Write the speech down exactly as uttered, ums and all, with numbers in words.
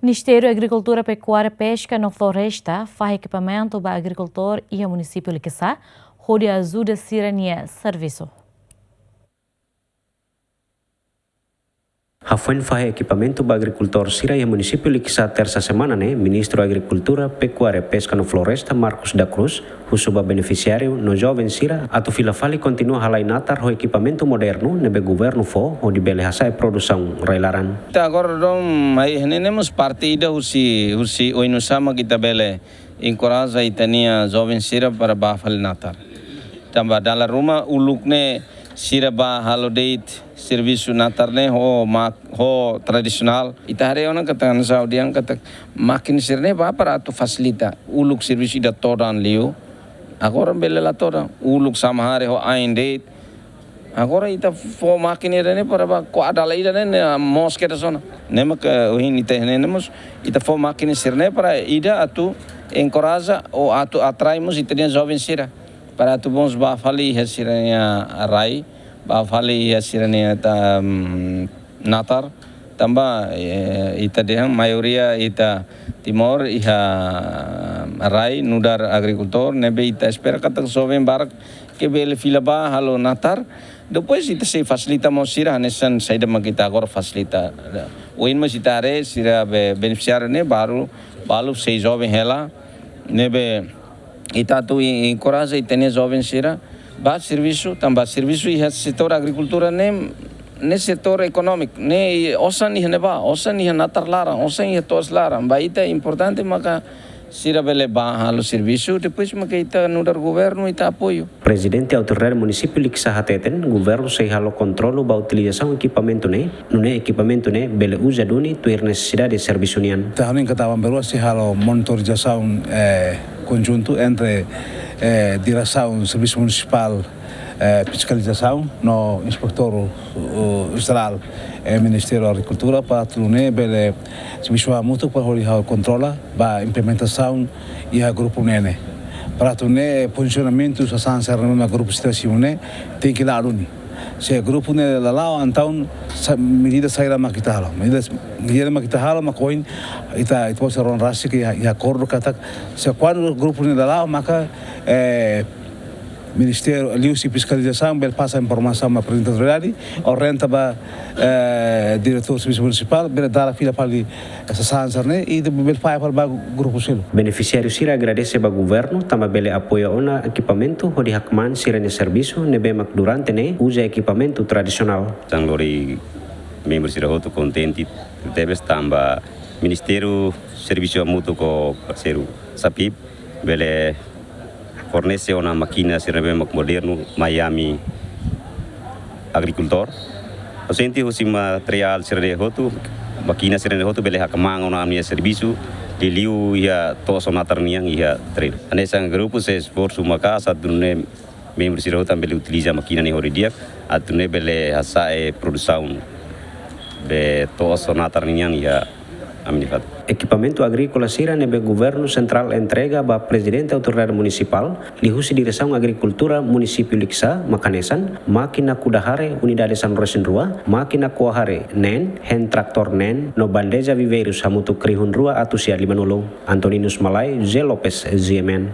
Ministériu Agrikultura, Pekuária, Peska no Floresta fahe ekipamentu ba agrikultór iha munisípiu Likisá, hodi ajuda sira-nia servisu. Hafoin fahe ekipamentu ba agrikultór sira iha munisípiu Likisá tersa semana ne'e, Ministru Agrikultura, Pekuária, Peska no Floresta, Marcos da Cruz, husu ba benefisiáriu no joven sira atu fila fali kontinua halai natar ho ekipamentu modernu ne'ebé governu fó hodi bele hasa'e produsaun rai-laran. Ita agora dong mai ne'e mós parte ida husi, husi oinsá mak ita bele enkoraja ita-nia joven sira para bá fali natar. Tanba dala ruma uluk ne'e sira bá halo de'it servisu natar ne'e ho mak-, ho tradisionál. Ita haree ona katak hanesan ha'u dehan katak mákina sira-ne'e bá para atu fasilita. Uluk servisu ida todan liu. Agora bele la todan. Uluk sama haree ho ain de'it. Agora ita fó mákina ida-ne'e para bá ko'a dala ida-ne'e, ne'e moos kedas ona. Ne'e mak ohin ita ne'e mós ita fó mákina sira-ne'e para ida atu enkoraja ou atu atrai mós ita-nia joven sira. Para atu bá fali iha sira-nia rai, bá fali iha sira-nia ta, mm, natar, tanba, eh, ita dehan maioria ita Timor iha rai nu'udar agrikultór, ne'ebé ita espera katak joven barak ke bele fila bá halo natar, depois ita sei fasilita mós sira hanesan saida mak ita agora fasilita. Ohin mós ita haree sira be benefisiáriu ne'e baru, balu sei joven hela, ne'ebé ita atu en-, enkoraja ita-nia joven sira bá servisu, tanba servisu iha setór agrikultura ne'e, ne'e setór ekonómiku, ne'e osan iha ne'ebá, osan iha natar laran, osan iha to'os laran. Ba ita importante maka sira bele bá halo servisu, depois maka ita nu'udar governu ita apoiu. Prezidente Autoridade Munisípiu Likisá hateten, governu sei halo kontrolu ba utilizasaun ekipamentu ne'e, nune'e ekipamentu ne'e bele uza duni tuir nesesidade servisu nian. Ita hanoin katak Aban-Bainrua sei halo monitorizasaun, eh, konjuntu entre, eh, Diresaun Servisu Munisipál, eh, Fiskalizasaun no Inspetór, eh, Jerál, eh, Ministériu Agrikultura para atu nune'e bele servisu hamutuk para hodi halo kontrola ba implementasaun iha grupu ne'e. Para atu nune'e funsionamentu sasán sira-ne'e mak grupu sira simu ne'e tenke la'o duni. Se grupu ne'e la la'o, entaun sa-, medida saida mak ita halo. Medida, medida mak ita halo mak ohin ita, ita-boot sira rona rasik iha, iha akordu katak se kuandu grupu ne'e la la'o maka, eh, Ministériu liuhusi Fiskalizasaun bele pasa informasaun ba Prezidente Autoridade, orienta ba, eh, Diretór Servisu Munisipál, bele dada fila fali sasán sira-ne'e, i bele fahe fali ba grupu seluk. Benefisiáriu sira agradese ba governu, tanba bele apoia ona ekipamentu hodi hakmaan sira-nia servisu, ne'ebé mak durante ne'e uza ekipamentu tradisionál. Tan lori membru sira hotu kontente tebes tanba Ministériu servisu hamutuk ho parseiru SAPIP bele fornese ona mákina sira ne'ebé mak modernu mai ami agrikultór. Ha'u sente husi materiál sira-ne'e hotu, mákina sira-ne'e hotu bele hakmaan ona ami-nia servisu, liuliu iha to'os ho natar nian iha terrenu. Hanesan grupu sei esforsu maka'as atu nune'e membru sira hotu bele utiliza mákina ne'e ho di'ak, atu nune'e bele hasa'e produsaun be to'os ho natar nian iha ami-nia fatin. Ekipamentu agríkola sira ne'ebé governu sentrál entrega ba Prezidente Autoridade Munisipál, liuhusi Diresaun Agrikultura Munisípiu Likisá, mak hanesan mákina kuda hare unidade sanulu-resin-rua, mákina ko'a hare neen, hand tractor neen, no bandeja viveirus hamutuk rihun rua atus sia limanulu. Antoninus Malai, José Lopes, G M N.